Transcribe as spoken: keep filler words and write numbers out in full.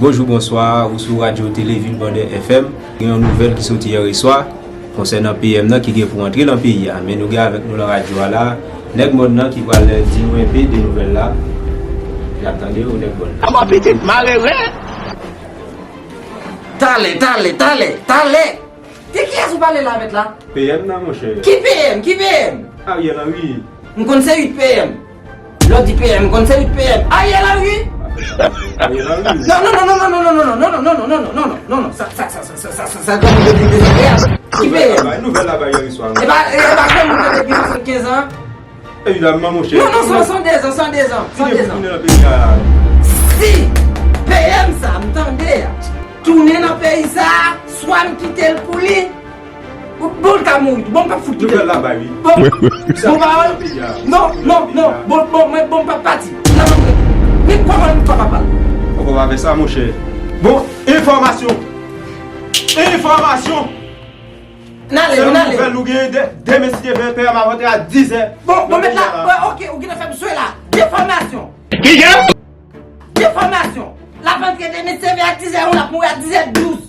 Bonjou, bonswa, ou sou radyo tele Vilbandè F M. Gen yon nouvèl ki soti yè swa konsènan P M nan ki gen pou antre nan peyi a. Men nou gen avèk nou nan radyo a la, nèg mòn nan ki pral di nou enpe de nouvèl la. N ap tande w, nèg mòn nan. Anba pitit malere! Talè, talè, talè, talè! De kiyès ou pale la, mèt la? P M nan, monchè. Ki P M? Ki P M? Ariel Henry. M konn se uit P M. Lè w di P M, m konn se uit P M. Ariel Henry? Ariel Henry. Non, non, non, non, non, non, non, non, non, non, non, non, non, non, non, non, non, non, sa, sa, sa, sa, sa, sa, sa, sa, sa, sa, sa, sa, sa, sa, sa, ki P M? Bay nouvèl la bay yè swa. E pa, e pa granmoun nan depi swasannkenz an. Evidaman, monchè. Non, non, san, san dezan, san dezan, san dezan. Ki depi tounen nan peyi a la? Si P M sa, m tande a, tounen nan peyi sa, swa m kite l pou li, bon, l ka mouri. Bon, m p ap fout kite l. Nouvèl la bay, wi. Bon, bon pawòl. Non, non, non. Bon, bon, mwen, bon, m p ap pati. Nan mwen, men kòman m pa papa? Poko pa fè sa, monchè. Bon, enfòmasyon. Enfòmasyon. N ale, n ale. Sèl nouvèl nou genyen, de, demen si Dye vle, P M ap antre a dizè. Bon, bon, mèt la, bon, ok, ou gentan fè m swe la. Defòmasyon. Ki jan? Defòmasyon. L ap antre demen si Dye vle a dizè, yon l ap mouri a dizè douz.